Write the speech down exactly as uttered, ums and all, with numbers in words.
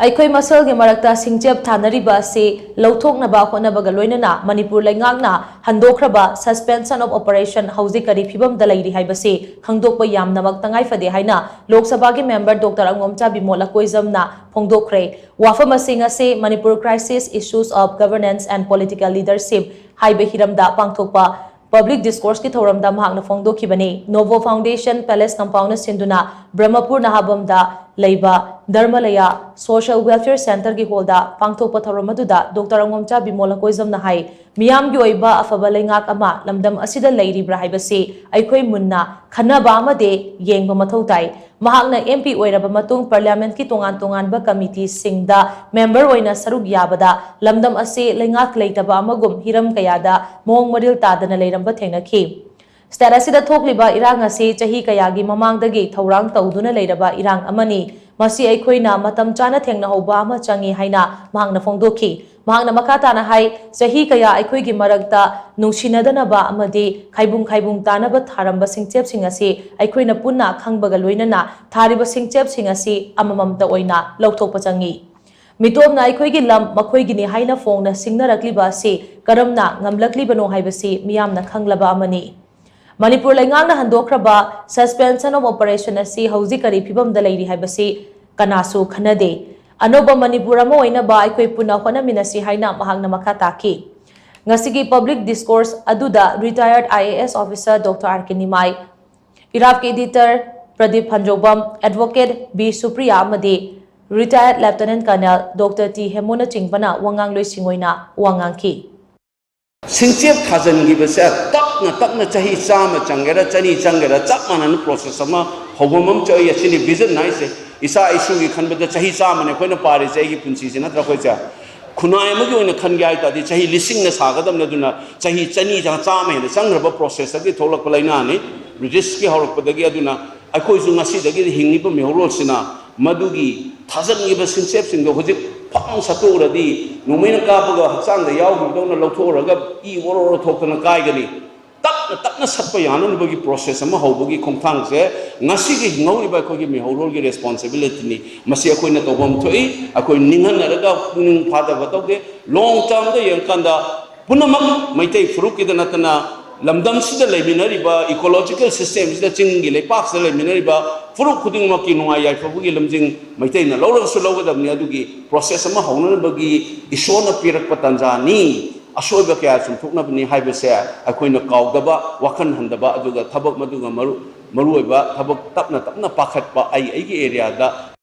ꯑꯩꯈꯣꯏ ꯃꯁꯦꯜꯒꯤ ꯃꯔꯛꯇ ꯁꯤꯡꯆꯦꯞ ꯊꯥꯅꯔꯤꯕ ꯑꯁꯤ ꯂꯧꯊꯣꯛꯅꯕ ꯍꯣꯠꯅꯕꯒ ꯂꯣꯏꯅꯅ ꯃꯅꯤꯄꯨꯔ ꯂꯩꯉꯥꯛꯅ ꯍꯟꯗꯣꯛꯈ꯭ꯔꯕ suspension of operation ꯍꯧꯖꯤꯛ ꯀꯔꯤ ꯐꯤꯕꯝꯗ ꯂꯩꯔꯤ ꯍꯥꯏꯕꯁꯤ ꯈꯪꯗꯣꯛꯄ ꯌꯥꯝꯅꯃꯛ ꯇꯉꯥꯏꯐꯗꯦ ꯍꯥꯏꯅ ꯂꯣꯛ ꯁꯚꯥꯒꯤ member Doctor ꯑꯉꯣꯝꯆꯥ ꯕꯤꯃꯣꯜ ꯑꯀꯣꯏꯖꯝꯅ ꯐꯣꯡꯗꯣꯛꯈ꯭ꯔꯦ꯫ ꯋꯥꯐꯝ ꯑꯁꯤꯡ ꯑꯁꯤ Manipur Crisis, Issues of Governance and Political Leadership ꯍꯥꯏꯕ ꯍꯤꯔꯝꯗ ꯄꯥꯡꯊꯣꯛꯄ public discourseꯀꯤ ꯊꯧꯔꯝꯗ ꯃꯍꯥꯛꯅ ꯐꯣꯡꯗꯣꯛꯈꯤꯕꯅꯤ꯫ Novo Foundation Palace compoundꯅ ꯁꯤꯟꯗꯨꯅ ꯕ꯭ꯔꯍꯃꯄꯨꯔ ꯅꯍꯥꯕꯝꯗ ꯂꯩꯕ ꯙꯔꯃꯂꯌꯥ Social Welfare Centreꯒꯤ hallꯗ ꯄꯥꯡꯊꯣꯛꯄ ꯊꯧꯔꯝ ꯑꯗꯨꯗ Doctor ꯑꯉꯣꯝꯆꯥ ꯕꯤꯃꯣꯜ ꯑꯀꯣꯏꯖꯝꯅ ꯍꯥꯏ, ꯃꯤꯌꯥꯝꯒꯤ ꯑꯣꯏꯕ ꯑꯐꯕ ꯂꯩꯉꯥꯛ ꯑꯃ ꯂꯝꯗꯝ ꯑꯁꯤꯗ ꯂꯩꯔꯤꯕ꯭ꯔꯥ ꯍꯥꯏꯕꯁꯤ ꯑꯩꯈꯣꯏ ꯃꯨꯟꯅ ꯈꯟꯅꯕ ꯑꯃꯗꯤ ꯌꯦꯡꯕ ꯃꯊꯧ ꯇꯥꯏ꯫ ꯃꯍꯥꯛꯅ MP ꯑꯣꯏꯔꯕ ꯃꯇꯨꯡ parliamentꯀꯤ ꯇꯣꯉꯥꯟ ꯇꯣꯉꯥꯟꯕ committeeꯁꯤꯡꯗ member ꯑꯣꯏꯅ ꯁꯔꯨꯛ ꯌꯥꯕꯗ ꯂꯝꯗꯝ ꯑꯁꯤ ꯂꯩꯉꯥꯛ ꯂꯩꯇꯕ ꯑꯃꯒꯨꯝ ꯍꯤꯔꯝ ꯀꯌꯥꯗ ꯃꯑꯣꯡ ꯃꯔꯤꯜ ꯇꯥꯗꯅ ꯂꯩꯔꯝꯕ ꯊꯦꯡꯅꯈꯤ꯫ State ꯑꯁꯤꯗ ꯊꯣꯛꯂꯤꯕ ꯏꯔꯥꯡ ꯑꯁꯤ ꯆꯍꯤ ꯀꯌꯥꯒꯤ ꯃꯃꯥꯡꯗꯒꯤ ꯊꯧꯔꯥꯡ ꯇꯧꯗꯨꯅ ꯂꯩꯔꯕ ꯏꯔꯥꯡ ꯑꯃꯅꯤ꯫ ꯃꯁꯤ ꯑꯩꯈꯣꯏꯅ ꯃꯇꯝ ꯆꯥꯅ ꯊꯦꯡꯅꯍꯧꯕ ꯑꯃ ꯆꯪꯏ ꯍꯥꯏꯅ ꯃꯍꯥꯛꯅ ꯐꯣꯡꯗꯣꯛꯈꯤ꯫ ꯃꯍꯥꯛꯅ ꯃꯈꯥ ꯇꯥꯅ ꯍꯥꯏ, ꯆꯍꯤ ꯀꯌꯥ ꯑꯩꯈꯣꯏꯒꯤ ꯃꯔꯛꯇ ꯅꯨꯡꯁꯤꯅꯗꯅꯕ ꯑꯃꯗꯤ ꯈꯥꯏꯕꯨꯡ ꯈꯥꯏꯕꯨꯡ ꯇꯥꯅꯕ ꯊꯥꯔꯝꯕ ꯁꯤꯡꯆꯦꯞꯁꯤꯡ ꯑꯁꯤ ꯑꯩꯈꯣꯏꯅ ꯄꯨꯟꯅ ꯈꯪꯕꯒ ꯂꯣꯏꯅꯅ ꯊꯥꯔꯤꯕ ꯁꯤꯡꯆꯦꯞꯁꯤꯡ ꯑꯁꯤ ꯑꯃꯃꯝꯇ ꯑꯣꯏꯅ ꯂꯧꯊꯣꯛꯄ ꯆꯪꯏ꯫ ꯃꯤꯇꯣꯞꯅ ꯑꯩꯈꯣꯏꯒꯤ ꯂꯝ ꯃꯈꯣꯏꯒꯤꯅꯤ ꯍꯥꯏꯅ ꯐꯣꯡꯅ ꯁꯤꯡꯅꯔꯛꯂꯤꯕ ꯑꯁꯤ ꯀꯔꯝꯅ ꯉꯝꯂꯛꯂꯤꯕꯅꯣ ꯍꯥꯏꯕꯁꯤ ꯃꯤꯌꯥꯝꯅ ꯈꯪꯂꯕ ꯑꯃꯅꯤ꯫ ꯃꯅꯤꯄꯨꯔ ꯂꯩꯉꯥꯛꯅ ꯍꯟꯗꯣꯛꯈ꯭ꯔꯕ suspension of operation ꯑꯁꯤ ꯍꯧꯖꯤꯛ ꯀꯔꯤ ꯐꯤꯕꯝꯗ ꯂꯩꯔꯤ ꯍꯥꯏꯕꯁꯤ ꯀꯅꯥꯁꯨ ꯈꯟꯅꯗꯦ꯫ ꯑꯅꯧꯕ ꯃꯅꯤꯄꯨꯔ ꯑꯃ ꯑꯣꯏꯅꯕ ꯑꯩꯈꯣꯏ ꯄꯨꯟꯅ ꯍꯣꯠꯅꯃꯤꯟꯅꯁꯤ ꯍꯥꯏꯅ ꯃꯍꯥꯛꯅ ꯃꯈꯥ ꯇꯥꯈꯤ꯫ ꯉꯁꯤꯒꯤ public discourse ꯑꯗꯨꯗ retired IAS officer Doctor R K ꯅꯤꯃꯥꯏ, ꯏꯔꯥꯞꯀꯤ editor Pradeep ꯐꯟꯖꯧꯕꯝ, advocate B Supriya ꯑꯃꯗꯤ retired Lieutenant Colonel Doctor T ꯍꯦꯃꯣꯅꯆꯤꯡꯕꯅ ꯋꯥꯉꯥꯡꯂꯣꯏꯁꯤꯡ ꯑꯣꯏꯅ ꯋꯥ ꯉꯥꯡꯈꯤ꯫ ꯁꯤꯡꯆꯦꯞ ꯊꯥꯖꯤꯟꯈꯤꯕꯁꯦ ꯇꯞꯅ ꯇꯞꯅ ꯆꯍꯤ ꯆꯥꯝꯃ ꯆꯪꯒꯦꯔꯥ, ꯆꯅꯤ ꯆꯪꯒꯦꯔꯥ, ꯆꯞ ꯃꯥꯟꯅꯅ process ꯑꯃ ꯍꯧꯐꯝ ꯑꯃ ꯆꯪꯏ꯫ ꯑꯁꯤꯅꯤ vision ꯍꯥꯏꯁꯦ꯫ ꯏꯆꯥ ꯏꯁꯨꯒꯤ ꯈꯟꯕꯗ ꯆꯍꯤ ꯆꯥꯝꯃꯅꯦ ꯑꯩꯈꯣꯏꯅ ꯄꯥꯔꯤꯁꯦ, ꯑꯩꯒꯤ ꯄꯨꯟꯁꯤꯁꯦ, ꯅꯠꯇ꯭ꯔꯥ? ꯑꯩꯈꯣꯏꯁꯦ ꯈꯨꯟꯅꯥꯏ ꯑꯃꯒꯤ ꯑꯣꯏꯅ ꯈꯟꯒꯦ ꯍꯥꯏ ꯇꯥꯔꯗꯤ ꯆꯍꯤ ꯂꯤꯁꯤꯡꯅ ꯁꯥꯒꯗꯕꯅꯦ꯫ ꯑꯗꯨꯅ ꯆꯍꯤ ꯆꯅꯤ, ꯆꯥꯝꯃ ꯍꯦꯟꯅ ꯆꯪꯈ꯭ꯔꯕ processꯇꯒꯤ ꯊꯣꯛꯂꯛꯄ ꯂꯥꯏꯅꯥꯅꯤ꯫ British ꯍꯧꯔꯛꯄꯗꯒꯤ꯫ ꯑꯗꯨꯅ ꯑꯩꯈꯣꯏꯁꯨ ꯉꯁꯤꯗꯒꯤ ꯍꯤꯡꯂꯤꯕ ꯃꯤꯍꯧꯔꯣꯜꯁꯤꯅ ꯃꯗꯨꯒꯤ ꯊꯥꯖꯤꯟꯈꯤꯕ ꯁꯤꯡꯆꯦꯞꯁꯤꯡꯗꯣ ꯍꯧꯖꯤꯛ ꯐꯪ ꯁꯠꯇꯣꯛꯎꯔꯗꯤ, ꯅꯣꯡꯃꯩꯅ ꯀꯥꯞꯄꯒ ꯍꯛꯆꯥꯡꯗ ꯌꯥꯎꯈꯤꯕꯗꯧꯅ ꯂꯧꯊꯣꯛꯎꯔꯒ ꯏ ꯑꯣꯔꯣ ꯑꯣꯔꯣ ꯊꯣꯛꯇꯅ ꯀꯥꯏꯒꯅꯤ꯫ ꯇꯞꯅ ꯁꯠꯄ ꯌꯥꯅꯅꯕꯒꯤ ꯄ꯭ꯔꯣꯁꯦꯁ ꯑꯃ ꯍꯧꯕꯒꯤ ꯈꯣꯡꯊꯥꯡꯁꯦ ꯉꯁꯤꯒꯤ ꯍꯤꯡꯍꯧꯔꯤꯕ ꯑꯩꯈꯣꯏꯒꯤ ꯃꯤꯍꯧꯔꯣꯜꯒꯤ ꯔꯦꯁꯄꯣꯟꯁꯤꯕꯤꯂꯤꯇꯤꯅꯤ꯫ ꯃꯁꯤ ꯑꯩꯈꯣꯏꯅ ꯇꯧꯐꯝ ꯊꯣꯛꯏ꯫ ꯑꯩꯈꯣꯏ ꯅꯤꯡꯍꯟꯅꯔꯒ ꯄꯨꯛꯅꯤꯡ ꯐꯥꯗꯕ ꯇꯧꯗꯦ꯫ ꯂꯣꯡ ꯇꯔꯝꯗ ꯌꯦꯡꯉꯀꯥꯟꯗ ꯄꯨꯝꯅꯃꯛ ꯃꯩꯇꯩ ꯐꯨꯔꯨꯞꯀꯤꯗ ꯅꯠꯇꯅ ꯂꯝꯗꯝꯁꯤꯗ ꯂꯩꯃꯤꯟꯅꯔꯤꯕ ꯏꯀꯣꯂꯣꯖꯤꯀꯦꯜ ꯁꯤꯁꯇꯦꯝꯁꯤꯗ, ꯆꯤꯡꯒꯤ ꯂꯩꯄꯥꯛꯁꯤꯗ ꯂꯩꯃꯤꯟꯅꯔꯤꯕ ꯐꯨꯔꯨꯞ ꯈꯨꯗꯤꯡꯃꯛꯀꯤ ꯅꯨꯡꯉꯥꯏ ꯌꯥꯏꯐꯕꯒꯤ ꯂꯝꯖꯤꯡ ꯃꯩꯇꯩꯅ ꯂꯧꯔꯒꯁꯨ ꯂꯧꯒꯗꯕꯅꯤ꯫ ꯑꯗꯨꯒꯤ ꯄ꯭ꯔꯣꯁꯦꯁ ꯑꯃ ꯍꯧꯅꯅꯕꯒꯤ ꯏꯁꯣꯔꯅ ꯄꯤꯔꯛꯄ ꯇꯥꯟꯖꯥꯅꯤ꯫ ꯑꯁꯣꯏꯕ ꯀꯌꯥ ꯆꯨꯝꯊꯣꯛꯅꯕꯅꯤ ꯍꯥꯏꯕꯁꯦ ꯑꯩꯈꯣꯏꯅ ꯀꯥꯎꯗꯕ, ꯋꯥꯈꯜ ꯍꯟꯗꯕ, ꯑꯗꯨꯒ ꯊꯕꯛ ꯃꯗꯨꯒ ꯃꯔꯨ ꯃꯔꯨꯑꯣꯏꯕ ꯊꯕꯛ ꯇꯞꯅ ꯇꯞꯅ ꯄꯥꯈꯠꯄ, ꯑꯩ ꯑꯩꯒꯤ ꯑꯦꯔꯤꯌꯥꯗ